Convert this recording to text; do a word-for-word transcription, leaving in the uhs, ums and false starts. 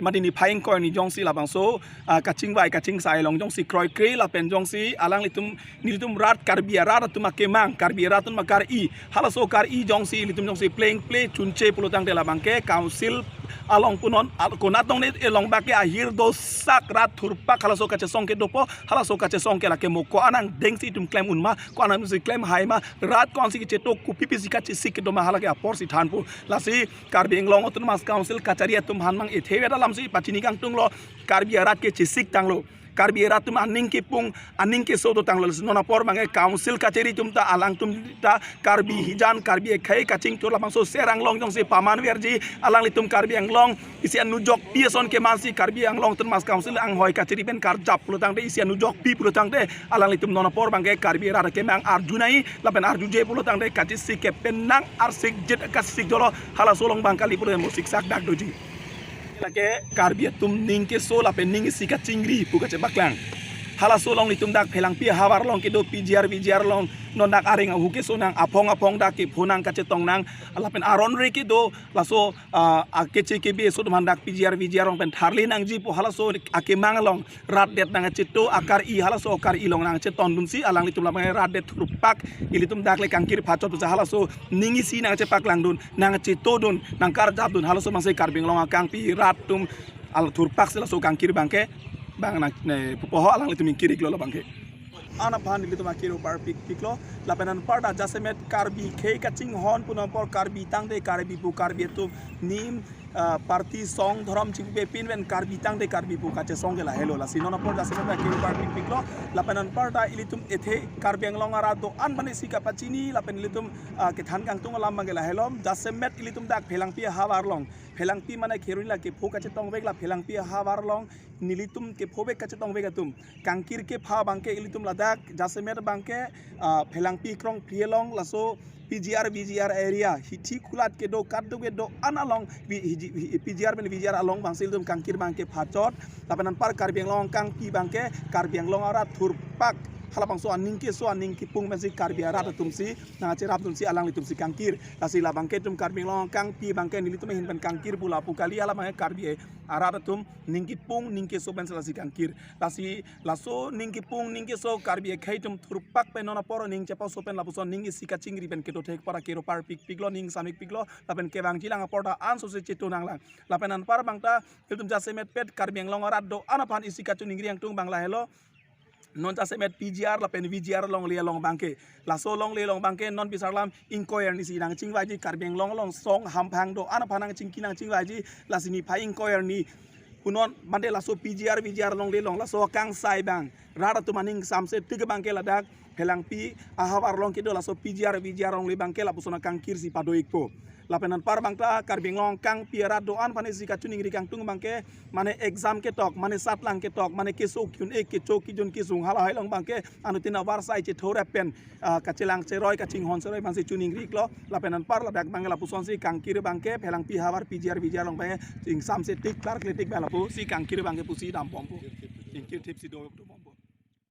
Mati niphai ingkoi arni jongsi labangso, ah, kachingvai kachingsai along jongsi kroikre lapen jongsi alanglitum nelitum rat Karbi arat atum akemang, Karbi arat atum akar-i, halaso kar-i jongsi ilitum jongsi plengple chunche pulotangte labangke council along punon al-, konat along ne elong bak ke ahir dosak rat thurpak halaso kachesong ke dopo, halaso kachesong ke lake mo ko-an angdengsi itum klem unma, ko-an angdengsi klem haima, rat ko-ansi kecheto, kopi pisi kachesik kedoma halake aporsi thanpo. Lasi Karbi Anglong Autonomous Council kachari atum aphan mang ethe vet alamsi pachini kangtunglo, Karbi arat ke chesik tanglo. Karbi arat atum aning kepung, aning keso dotanglo. Non apor abangke council kachari atum ta, alangtum ta Karbi hijan, Karbi ekhei kachingthur labangso Serang along jongsi paman verji, alanglitum Karbi Anglong isi anujokpi ason kemansi Karbi Anglong Autonomous Council anghoi kachari pen karjap pulotangte, isi anujokpi pulotangte, alanglitum non apor abangke Karbi arat akemang arjunai lapen arjuje pulotangte kachesik ke penang arsikjit kachesik dolo, halaso along abang kali pulo mo siksak dak doji. Lake Karbi atum ning keso lapen ning isi kachingri pu kachepaklang. Halaso along ilitum dak Phelangpi ahavar along kedo P G R V G R along non dak areng ahu keso nang, aphong aphong dak kepho nang, kachetong nang, lapen aron re kedo laso, ah, akeche kebe aso atum aphan dak P G R V G R along pen tharle nangji pu halaso akemang along rat det nangcheto, akar-i halaso akar-i along nangchetondunsi alanglitum labang rat det thurpak ilitum dak le kangkir phachot pusi halaso ning isi nangchepaklang dun, nangcheto dun, nangkarjap dun, halaso masi Karbi Anglong akangpi rat atum al thurpak si laso kangkir abangke bang nang ne pupo ho, alanglitum ingkir iklo labangke. Anaphan ilitum akiro parpikpiklo, lapen anparta jasemet Karbi khei kachinghon punon apor Karbi tangte Karbi pu, Karbi atum nim, ah, party song dhorom chingpe pin ven Karbi tangte Karbi pu kachesong ke lahelo. Lasi non apor jasemet akiro parpikpiklo, lapen anparta ilitum ethe Karbi Anglong arat do-an aphan isi kapachini lapen ilitum, ah, kethan kangtung alam abangke lahelo. Jasemet ilitum dak Phelangpi ahavar along, Phelangpi mane Kheroni la kepho kachetongvek la Phelangpi ahavar along nelitum kephovek kachetongvek atum kangkir kepha abangke ilitum ladak jasemet abangke, ah, Phelangpi krong phri along laso P G R V G R area hithi kulat kedo kaduk kedo-an along vi-, hiji-, hi-, P G R pen V G R along abangsi ilitum kangkir abangke phachot. Lapen anpar Karbi Anglong akangpi abangke Karbi Anglong arat thurpak halabangso aning keso aning kepung pensi Karbi arat atumsi nangcherap dunsi alanglitumsi kangkir. Lasi labangke itum Karbi Anglong akangpi abangke nelitum ahin pen kangkir pu lapu kali, halabangke Karbi arat atum ning kepung ning keso pensi lasi kangkir. Lasi laso ning kepung ning keso Karbi ekhei atum thurpak pen non apor ning chepaso pen lapuson ning isi kachingri pen kedo thek para kiro parpikpiklo, ning samikpiklo, lapen kevangjilang apor ta ansose cheto nanglang. Lapen anpar abangta ilitum jasemet pet Karbi Anglong arat do-an aphan isi kachiningri kangtung abang lahelo. Non jasemet P G R lapen V G R longle along abangke. Laso longle along abangke non bisar alam ingkoi arni si nangchingvaiji, Karbi Anglong along song hamphang do-an aphan nangchingki nangchingvaiji, lasi niphai ingkoi arni punon mande laso P G R V G R longle along laso kangsai abang rat atum aning samse tik abangke ladak Phelangpi ahavar along kedo laso P G R V G R longle abangke lapuson akangkir si pado ikpo. Lapen anpar abangta Karbi Anglong akangpi arat do-an aphan isi kachiningri kangtung abangke mane exam ketok, mane satlang ketok, mane keso ki-un-e, kecho kijun kesung halahai along abangke anuttin avarsai chethorap pen, ah, kachelang cheroi kachinghon cheroi abangsi chiningri iklo. Lapen anpar ladak abangke lapusonsi kangkir abangke Phelangpi ahavar P G R V G R along abangke ingsamse tik klarkle tik abang lapusi kangkir abangke pusi dambompo. Ingkir thipsi do dobom.